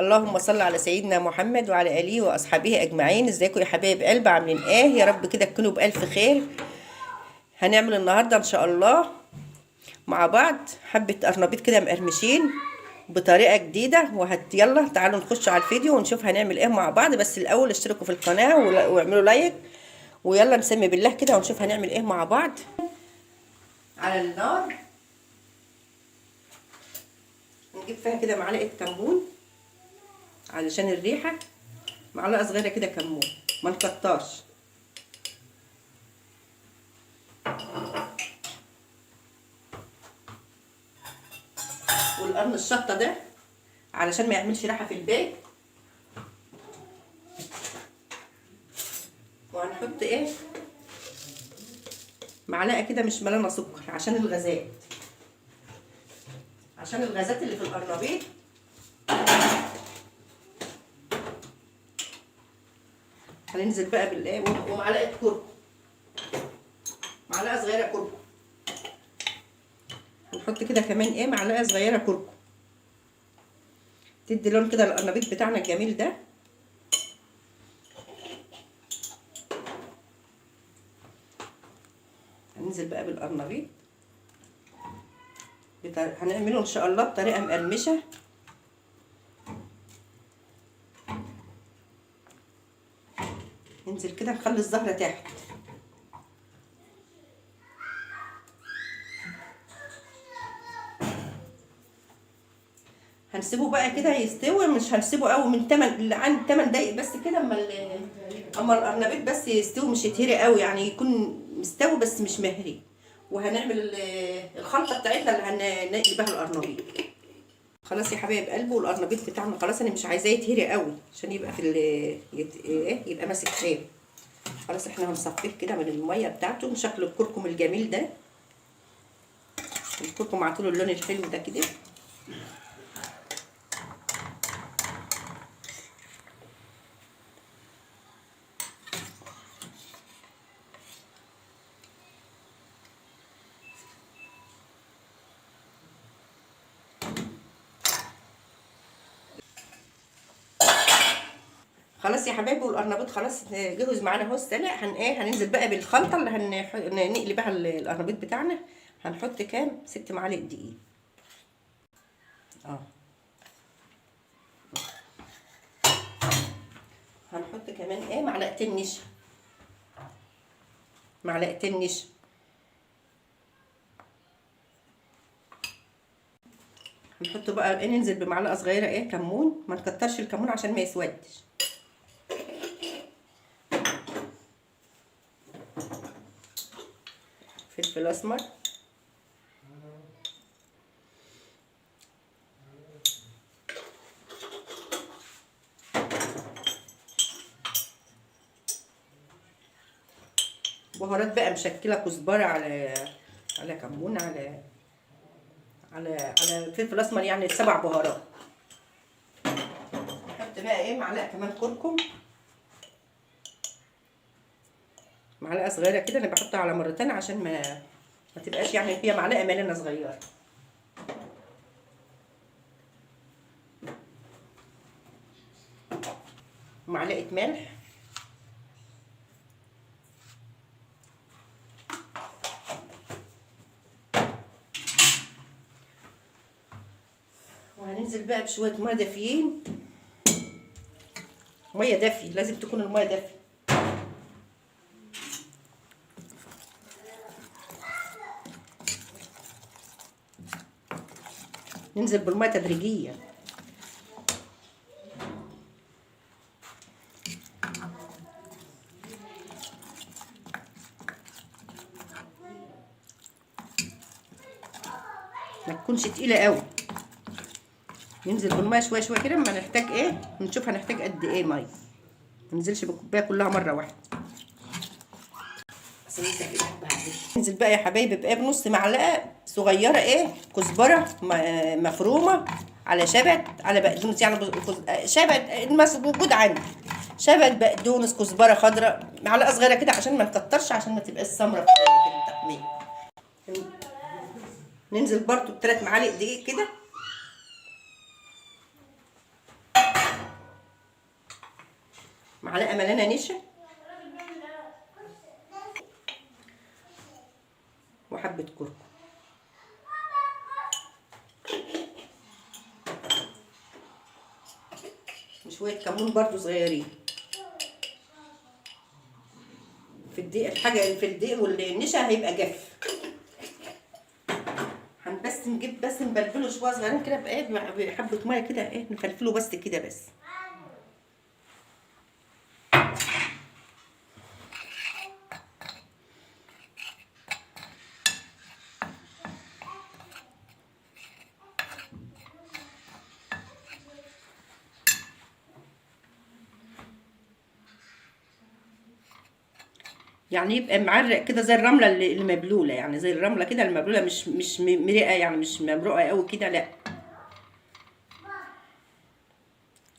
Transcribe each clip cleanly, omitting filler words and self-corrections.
اللهم صل على سيدنا محمد وعلى اله واصحابه اجمعين. ازيكم يا حبايب قلب؟ عاملين ايه؟ يا رب كده تكونوا بالف خير. هنعمل النهارده ان شاء الله مع بعض حبه قرنبيط كده مقرمشين بطريقة جديدة. يلا تعالوا نخش على الفيديو ونشوف هنعمل ايه مع بعض. بس الاول اشتركوا في القناة واعملوا لايك، ويلا نسمي بالله كده ونشوف هنعمل ايه مع بعض. على النار نجيب فيها كده معلقه كمون علشان الريحة، معلقه صغيرة كده كمون، ما نكترش. والقرن الشطه ده علشان ما يعملش ريحه في البيت. وهنحط ايه؟ معلقه كده مش ملانة سكر عشان الغازات، عشان الغازات اللي في القرنبيط. هننزل بقى بالايه، ومعلقة كركم، معلقه صغيرة كركم. هنحط كده كمان ايه؟ معلقه صغيرة كركم تدي لون كده القرنبيط بتاعنا الجميل ده. هننزل بقى بالقرنبيط، هنعمله ان شاء الله بطريقة مقرمشه. ننزل كده نخلي الزهرة تحت. هنسيبه بقى كده يستوي، مش هنسيبه قوي، من 8 عن 8 دقايق بس كده، اما القرنبيط بس يستوي، مش يتهري قوي، يعني يكون مستوي بس مش مهري. وهنعمل الخلطة بتاعتنا اللي هنقلي بيها القرنبيط. خلاص يا حبايب قلبي، والقرنبيط بتاعنا خلاص، انا مش عايزاه يتهري قوي عشان يبقى في يبقى ماسك خير. خلاص احنا هنصفيه كده من المية بتاعته، شكل الكركم الجميل ده، الكركم عطوله اللون الحلو ده كده. خلاص يا حبايبي، والقرنبيط خلاص جهز معانا اهو السلق. هن ايه هننزل بقى بالخلطه اللي هنقلي بها القرنبيط بتاعنا. هنحط كام؟ 6 معالق دقيق. هنحط كمان ايه؟ معلقتين نشا، معلقتين نشا. هنحط بقى ايه؟ ننزل بمعلقه صغيرة ايه؟ كمون، ما نكترش الكمون عشان ما يسودش. فلفل اسمر، بهارات بقى مشكلة، كزبره على كمون على على على فلفل اسمر، يعني 7 بهارات. نحط بقى ايه؟ معلقه كمان كركم، معلقه صغيرة كده، انا بحطها على مرتين عشان ما تبقاش يعني فيها معلقه مليانة صغيرة. معلقه ملح، وهننزل بقى بشوية مية دافيين، مية دافيه، لازم تكون المية دافيه. ننزل بالمية تدريجيا. ما تكونش تقيلة قوي. ننزل بالمية شوية شوية كده، اما نحتاج ايه نشوف هنحتاج قد ايه مية. ما ننزلش بالكوبايه كلها مرة واحدة. ننزل بقى يا حبايبي بايه؟ بنص معلقه صغيرة ايه؟ كزبره مفرومه على شبت على بقدونس، يعني شبت موجود عندي، شبت بقدونس كزبره خضراء، معلقه صغيرة كده عشان ما نكترش، عشان ما تبقاش سمرة في التقمير. ننزل برضو ب3 معالق دقيق كده. معلقه ملانة نشا، وحبه كركم. وشوية كمون برضو صغيرين. في الدقيق الحاجة في الدقيق والنشا هيبقى جاف. بس نجيب بس نبلبله شوية صغيرين كده بايه، بحبه مية كده، ايه نفلفله بس كده بس. يعني يبقى معرق كده زي الرملة اللي مبلوله، يعني زي الرملة كده المبلوله، مش مرقه، يعني مش ممرقه قوي كده، لا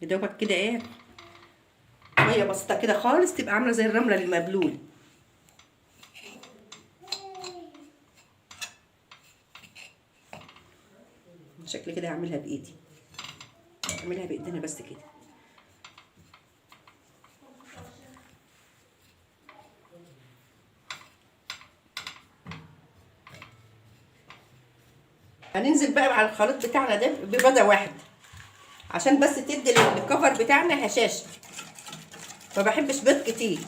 يا دوبك كده ايه مية بسيطة كده خالص، تبقى عامله زي الرملة المبلوله. شكل كده هعملها بايدي، هعملها بايدينا بس كده. هننزل بقى على الخليط بتاعنا ده ببيضه واحدة عشان بس تدي للكفر بتاعنا هشاشة. ما بحبش بيض كتير،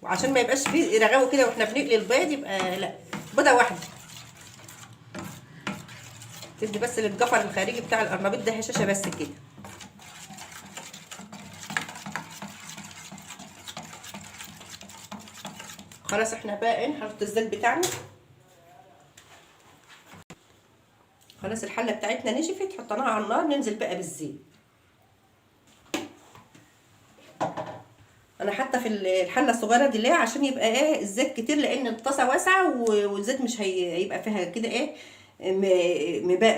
وعشان ما يبقاش فيه رغاوي كده واحنا بنقلي البيض، يبقى لا بيضة واحدة تدي بس للجفر الخارجي بتاع القرنبيط ده هشاشة بس كده. خلاص احنا بقى ايه نحط الزيت بتاعنا. خلاص الحلة بتاعتنا نشفت، حطيناها على النار. ننزل بقى بالزيت. انا حاطه في الحلة الصغيرة دي ليه؟ عشان يبقى ايه الزيت كتير، لان الطاسه واسعة والزيت مش هيبقى فيها كده ايه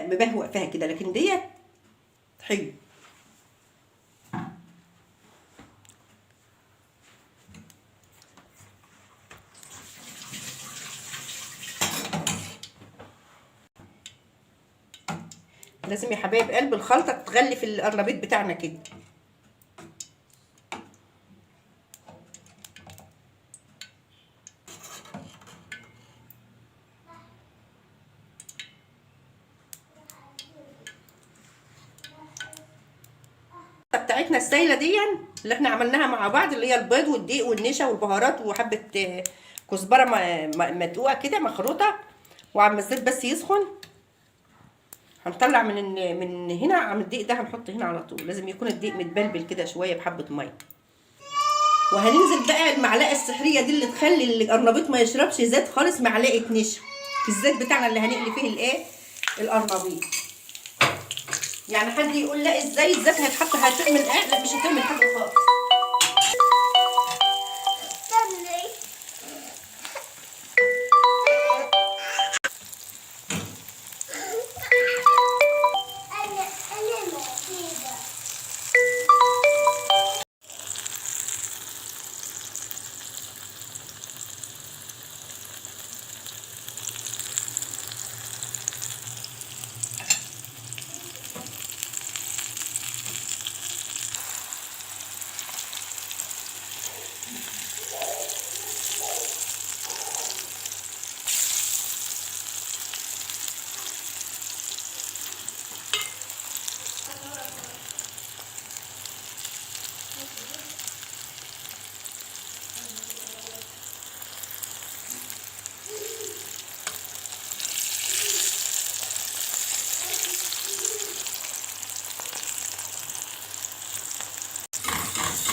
مبهوق فيها كده، لكن ديت حلو. لازم يا حبايب قلب الخلطة تغلي في القرنبيط بتاعنا كده. بتاعتنا السايله دي اللي احنا عملناها مع بعض، اللي هي البيض والدقيق والنشا والبهارات وحبه كزبره مدقوقه كده مخروطه، وعم الزيت بس يسخن هنطلع من هنا عم الدقيق ده هنحط هنا على طول. لازم يكون الدقيق متبلبل كده شوية بحبه مية. وهننزل بقى المعلقة السحريه دي اللي تخلي القرنبيط ما يشربش زيت خالص، معلقه نشا في الزيت بتاعنا اللي هنقلي فيه الايه القرنبيط. يعني حد يقول لا ازاي الزيت هيتحط هتعمل ايه؟ لا مش هتعمل حاجة خالص.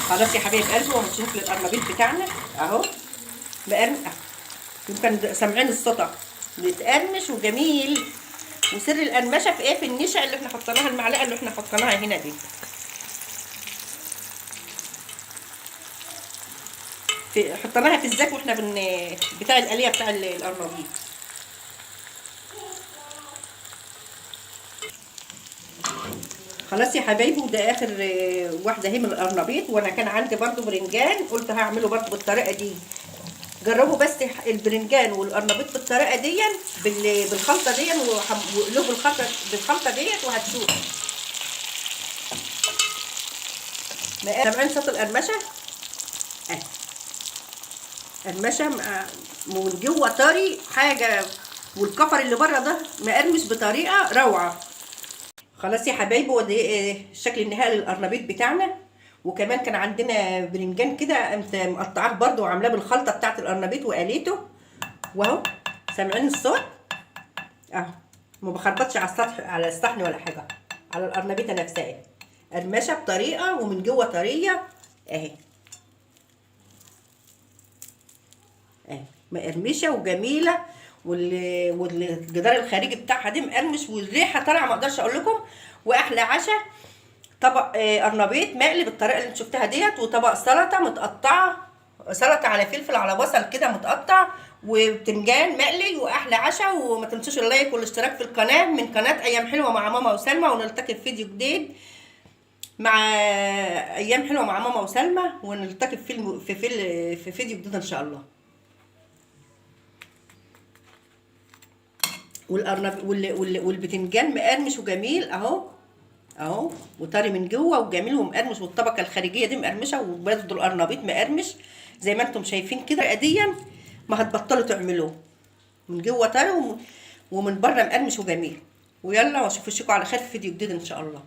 خلاص يا حبايب قلبي، وهنشوف القرنبيط بتاعنا اهو مقرمش، يمكن سامعين الصوت بيتقرمش وجميل. وسر القرمشه في ايه؟ في النشا اللي احنا حطيناها، المعلقة اللي احنا حطيناها هنا دي، في حطيناها في الزيت واحنا بتاع القليه بتاع القرنبيط. خلاص يا حبايبي، وده اخر واحدة اهي من القرنبيط. وانا كان عندي برضو برنجان، قلت هعمله برضو بالطريقة دي. جربوا بس البرنجان والقرنبيط بالطريقة دي، بالخلطه دي، وقلوه بالخلطه ديت وهتشوفوا. سامعين صوت القرمشه؟ قرمشه ومن جوه طري حاجة، والكفر اللي بره ده مقرمش بطريقة روعه. خلاص يا حبايبي، وده الشكل النهائي للقرنبيط بتاعنا. وكمان كان عندنا برنجان كده قمت مقطعاه برده وعاملاه بالخلطه بتاعه القرنبيط وقليته، واهو سامعين الصوت اهو، ما بخربطش على السطح على الصحن ولا حاجة، على القرنبيطه نفسها قرمشه بطريقة ومن جوه طرية اهي اهي، مقرمشه وجميلة، والجدار الخارجي بتاعها دي مقرمش، والريحه طالعه ما اقدرش اقول لكم. واحلى عشاء طبق قرنبيط مقلي بالطريقة اللي انت شفتها ديت، وطبق سلطة متقطعه، سلطة على فلفل على بصل كده متقطع، وبتنجان مقلي، واحلى عشاء. وما تنسوش ال like والاشتراك في القناة من قناة ايام حلوة مع ماما وسلمى، ونلتقي في فيديو جديد مع ايام حلوة مع ماما وسلمى، ونلتقي في في في, في فيديو جديد ان شاء الله. والارنب والبتنجان مقرمش وجميل اهو اهو، وطري من جوه وجميل ومقرمش، والطبقة الخارجية دي مقرمشه، وبرده القرنبيط مقرمش زي ما انتم شايفين كده. ديا ما هتبطلوا تعملوه، من جوه طري ومن بره مقرمش وجميل. ويلا واشوف وشكم على خير في فيديو جديد ان شاء الله.